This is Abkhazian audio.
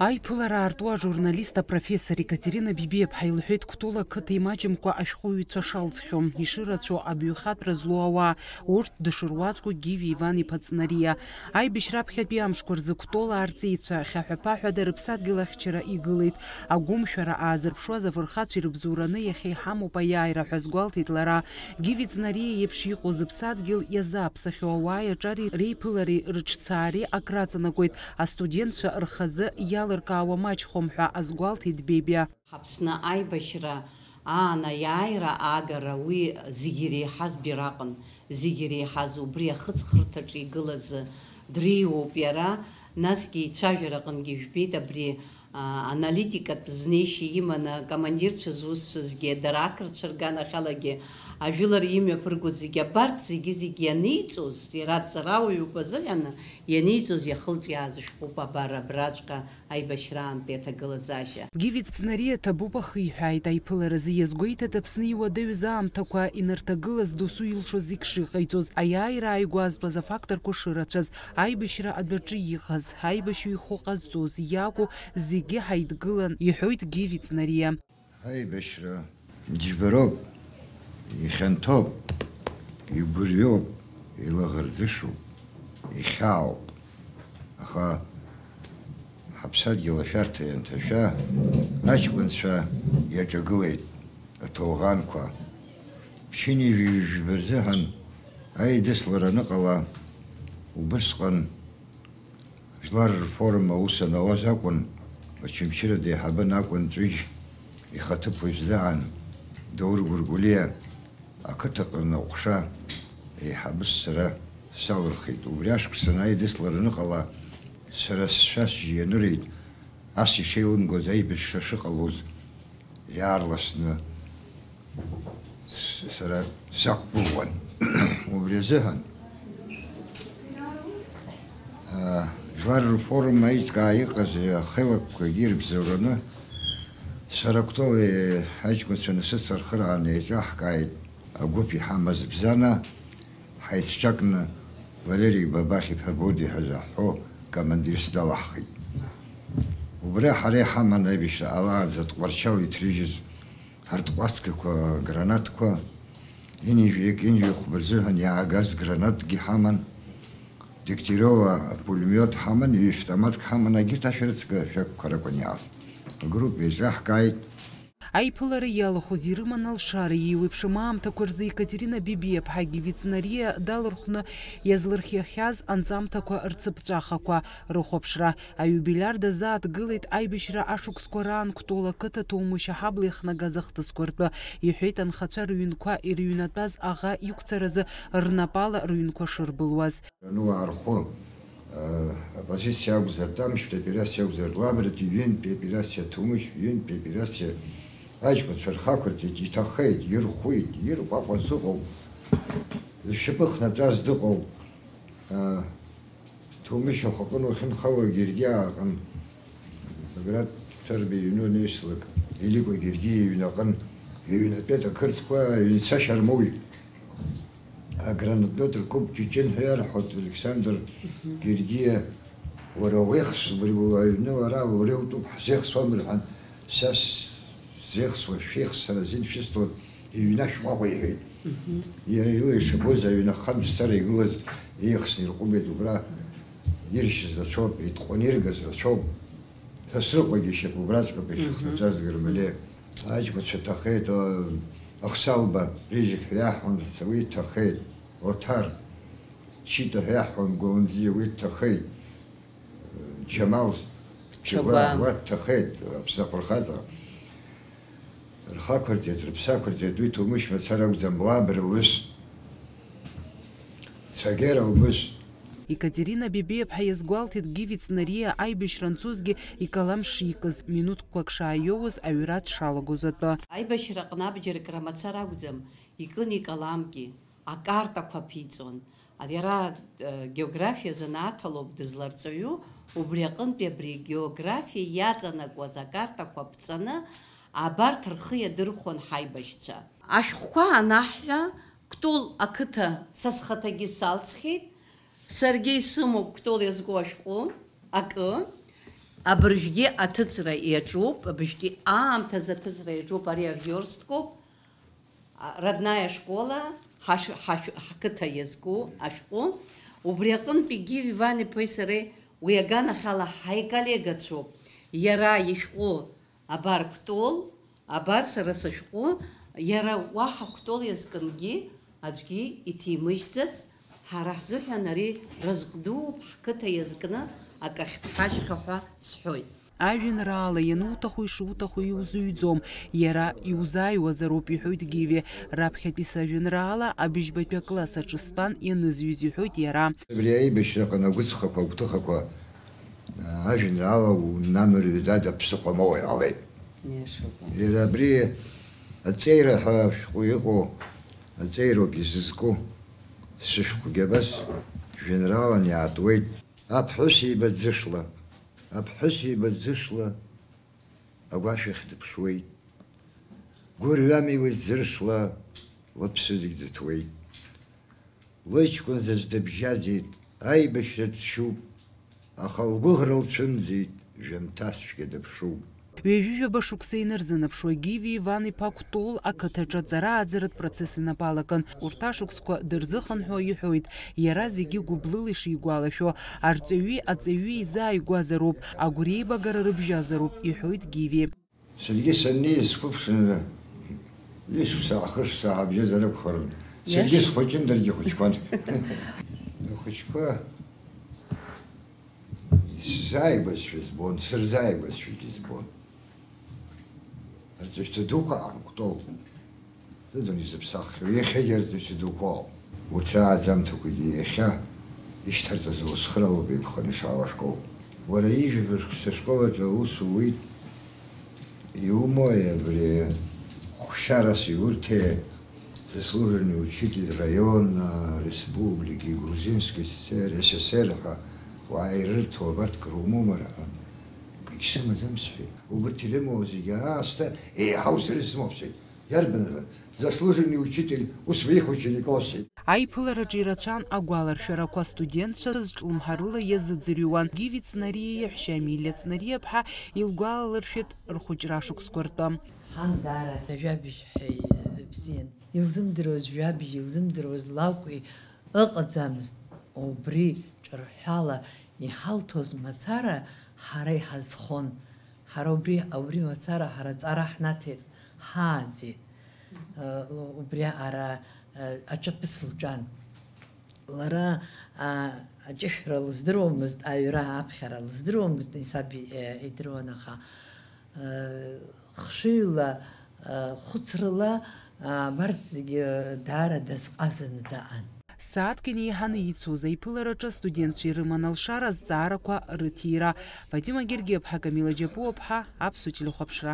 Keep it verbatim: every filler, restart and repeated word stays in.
Аиԥылара аарту ажурналист апрофессор Екатерина Бибиаԥҳа илҳәеит Кәтол ақыҭа имаҷымкәа ашәҟәыҩҩцәа шалҵхьоу, ишырацәоу абаҩхатәра злоу ауаа, урҭ дышруаӡәку Гиви Иван-иԥа Ҵнариа. Аибашьра аԥхьатәи амшқәа рзы Кәтол аарҵеицәа хьаҳәа-ԥаҳәада рыԥсадгьыл ахьчара игылеит. Агәымшәара аазырԥшуаз афырхацәа ирыбзоураны иахьа иҳамоуп аиааира ҳәа азгәалҭеит лара. Гиви Ҵнариа иеиԥш иҟоу зыԥсадгьыл иазааԥсахьоу ауааи аҿари реиԥылареи рыҿцаареи акраҵанакуеит астудентцәа рхазы иалыркаауа маҷхом ҳәа азгәалҭеит Бебиа. Ҳаԥсны аибашьра аан аиааира аагара уи зегьы иреиҳаз Бира акәын, зегьы иреиҳаз убри ахыҵхырҭаҿы игылаз дреиуоуп иара, насгьы ицәажәара аҟынгьы жәбеит абри, а, аналитикатә знеишьа иманы акомандирцәа зусҭцәазгьы, дара ақырҭцәа рганахьалагьы ажәылара имҩаԥыргоз зегьы, абарҭ зегьы-зегьы ианиҵоз, иара аҵарауаҩуп азыҳәан, ианиҵоз иахылҿиааз шәҟәуп абар абраҵәҟьа аибашьраантәи аҭагылазаашьа. Гиви Ҵнариа ҭабуп ахиҳәааит аиԥыларазы, иазгәеиҭеит Аԥсны иуадаҩыз аамҭақәа инарҭагылаз досу илшоз зегь шиҟаиҵоз, аиааира ааигәазтәыз афакторқәа шырацәаз, аибашьра адәаҿы иҟаз, аибашьҩы ихәы ҟазҵоз иакәу зегьы ҳаидгылан, иҳәоит Гиви Ҵнариа. Аибашьра џьбароуп, ихьанҭоуп, игәырҩоуп, илаӷырӡышоуп, ихьаауп. Аха ҳаԥсадгьыл ашәарҭа ианҭашәа, аҷкәынцәа иаҿагылеит аҭоуӷанқәа. Ԥшьынҩажәи жәба рзыҳәан аидыслара аныҟала, убысҟан Жәлар рфорум аус анауаз акәын, Очамчыра деиҳабын акәын Ҵәыџь ихаҭыԥуаҩ ззаан, Даур Гәыргәлиа, ақыҭаҟны аҟәша еиҳабыс сара салырхит. Убри ашықәсан аидыслара аныҟала, сара сшәа сжьы ианырит, ас ишеилымгоз аибашьра шыҟалоз иаарласны с-, сара сақәгәыӷуан. Убри азыҳәан, аа, Жәлар рфорум аиҿкаа иҟаз ахеилакқәагьы ирыбзоураны, сара Кәтол аҷкәынцәа насыцырхырааны еиҿаҳкааит агәыԥ иҳамаз Бзана, ҳаицҿакны Валери Бабахь-иԥа Боди ҳәа заҳҳәо командирс далаҳхит. Убра ҳара иҳаман аибашьра ҟалаанӡа Тҟәарчал иҭрыжьыз артҟәацгақәа, гранатқәа, ҩынҩажәи акы, ҩынҩажәи хәба рзыҳәан иаагаз гранатгьы ҳаман, Дегтирово пулемиот ҳаман, ҩ-автоматк ҳаман, егьырҭ ашәарыцага шәақьқәа ракәын иааз. Агруппа еиҿаҳкааит. Аиԥылара иалахәыз ирыман алшара, еиуеиԥшым аамҭақәа рзы Екатерина Бибиаԥҳагьы Вицнариа далырхәны иазлырхиахьаз анҵамҭақәа рцыԥҵәахақәа рыхәаԥшра. Аиубилиар дазааҭгылеит аибашьра ашықәсқәа раан Кәтол ақыҭа Ҭоумышь аҳабла иахнагаз ахҭысқәа ртәы, иҳәеит анхацәа рыҩнқәа ирыҩнатәаз аӷа иқәцаразы рнапала рыҩнқәа шырбылуаз. Ану аархәы, э, оппозициа акәзар, Тамшьтә операциа акәзар, Лабратәи ҩынтәи операциа, Ҭоумышь ҩынтәи операциа, аҷкәынцәа рхақәырҵеит, иҭахеит, ирхәит, ирҟәаҟәа зыҟоуп, зшьапы хнаҵәаз дыҟоуп. Э, Ҭоумышь ахәаҟын уахьынхалогьы иргьы ааҟын, Баграт Ҭырба иҩны анаҩслак, Еликәагьы иргьы иҩнаҟын, иҩнатәеит ақырҭқәа, ҩнцашьа рмоуит. Агранатмет ркуп, Ҷыҷын ҳәа иарҳәоит, Александр Гергиа, уара уеихс, убри уаҩны уара, уара утәуп, ҳзеихсуам рҳәан, са сзеихсуа, шәеихс, сара зегь шәысҭоит, иҩнашә уаҟа иҳәеит. Иара ила ишабоз аҩны ахаҵа дцара игылаз еихсны ирҟәыбеит убра, иршьыз рацәоуп, итҟәаны иргаз рацәоуп. Сасрыҟәагьы ишьапы убраҵәҟьоуп, иахьхнаҵәаз Гермалиа. Аҷкәынцәа ҭахеит, о, Ахсалба, Рижик ҳәа иаҳҳәон, рца уи ҭахеит, Оҭар, Чита ҳәа иаҳҳәон, Гәаланӡиа уи дҭахеит, Џьамал Чагәа. Чагәа уа дҭахеит, Аԥсны афырхаҵа. Рхақәырҵеит, рыԥсақәырҵеит, уи Ҭоумышь мацара акәӡам, Лабра убыс, Цәагьара убыс. Екатерина Бебиаԥҳа иазгәалҭеит Гиви Ҵнариа аибашьра анцозгьы икалам шикыз, минуҭқәак шааиоуз аҩра дшалагоз атәы. Аибашьраҟны абџьар кра мацара акәӡам, икын икаламгьы, акартақәа ԥиҵон. Иара, э, географиа занааҭ алоуп дызларҵаҩу, убри аҟынтәи абри географиа иаҵанакуаз акартақәа ԥҵаны, абарҭ рхы иадырхәон ҳаибашьцәа. Ашәҟәқәа анаҳҳәа, Кәтол ақыҭа са схаҭагьы салҵхьеит, саргьы исымоуп Кәтол иазку ашәҟәы, акы. Абыржәгьы аҭыҵра иаҿуп, абыржәтәи аамҭазы аҭыҵра иаҿуп ари авёрсткоуп, а, родная школа, ҳашә-, ҳашә-, ҳқыҭа иазку ашәҟәы. Убри аҟынтәи Гиви Иван-иԥеи сареи уи аганахьала ҳаиколлегацәоуп. Иара ишәҟәы абар Кәтол, абар сара сышәҟәы, иара уаҳа Кәтол иазкынгьы аӡәгьы иҭимыжьӡац, ҳара ҳзыҳәан ари разҟ дууп, ҳқыҭа иазкны акы ахьҭҳажьхьоу ҳәа сҳәоит. Ажәеинраала иануҭаху ишуҭаху иузыҩӡом, иара иузааиуазароуп, иҳәоит Гиви. Раԥхьатәи сажәеинраала абыжьбатәи акласс аҿы стәан ианызҩыз, иҳәоит иара. Абри аибашьраҟны агәыҵхақәа, агәҭыхақәа, ажәеинраала унамырҩит, ада ԥсыхәа моуа иҟалеит. Иашоуп. Иара абри аҵеира ҳәа ашәҟәы иҟоу, аҵеироуп изызку. Сышәҟәгьы абас жәеинраалан иаатуеит. Аԥҳәыс еиба ӡышла, аԥҳәыс еиба ӡышла агәашәахь дыԥшуеит. Гәырҩами уи ӡыршла лыԥсы зегь ӡыҭуеит. Лыҷкәын заҵә дыбжьаӡит, аибашьра дшьуп, аха лгәыӷра лцәымӡит, жәамҭасшәгьа дыԥшуп. Ҩажәижәаба шықәса инарзынаԥшуа Гиви Иван-иԥа Кәтол ақыҭаҿы аҵара-ааӡаратә процесс инапалакын. Урҭ ашықәсқәа дырзыхынҳәуа иҳәоит, иара зегьы гәыблыла ишигәалашәо, арҵаҩи аҵаҩи изааигәазароуп, агәреибагара рыбжьазароуп, иҳәоит Гиви. Саргьы саннеиз сқәыԥшны, ҩышықәса, ахышықәса ҳабжьазар акәхарын. Саргьы Иаш- схәыҷын, даргьы хәыҷқәан. Ахәыҷқәа сзааигәазшәа збон, сырзааигәазшәагьы збон. Арҵаҩцәа дуқәа аанкәтол. Зыдун изыԥсаххьоу, иахьагьы арҵаҩцәа дуқәоуп. Урҭ рааӡамҭақәагьы иахьа ишьҭарҵаз лыцхыралоуп еиқәханы ишаауа ашкол. Уара ижәабжь шықәса ашкол аҿы аус ууит. Иумои абри хәшьарас иурҭеи заслуженный учитель района, республики, Грузинской ССР, СССР ҳәа уаа ирырҭо абарҭ крумоума рҳәан, акгьы сымаӡам сҳәеит. Убырҭ ирымоу зегьы аасҭа еиҳау сара исымоуп сҳәеит. Иарбан рҳәан, заслуженный учитель, ус уих учеников сҳәеит. Аиԥылараҿы ирацәан агәаларшәарақәа, астудентцәа зҿлымҳарыла иазыӡырҩуан. Гиви Цнариа иаҳәшьа Амилиа Цнариа-ԥҳа илгәалалыршәеит рхәыҷра ашықәсқәа ртәы. Ҳан даара ажәабжь ҳәа ибзиан. Илзымдыруаз жәабжь, илзымдыруаз лакәи ыҟаӡамызт. Убри ҿырҳәала иҳалҭоз мацара ҳара иҳазхон. Ҳара убри, убри мацара ҳара аҵара ҳнаҭеит, ҳааӡеит. Э, убри аҟара, э, аҿаԥыц лҿан. Лара, а, аҷышәра лыздыруамызт, аҩра аԥхьара лыздыруамызт, исаби, э, идыруан, аха, э, хшыҩла, э, хәыцрыла, а, абарҭ зегьы даара дазҟазаны даҟан. Сааҭк инеиҳаны ицоз аиԥылараҿы астудентцәа ирыман алшара азҵаарақәа рыҭира. Фатима Гергиаԥҳа, Камила Џьапуаԥҳа, Аԥсуа телехәаԥшра.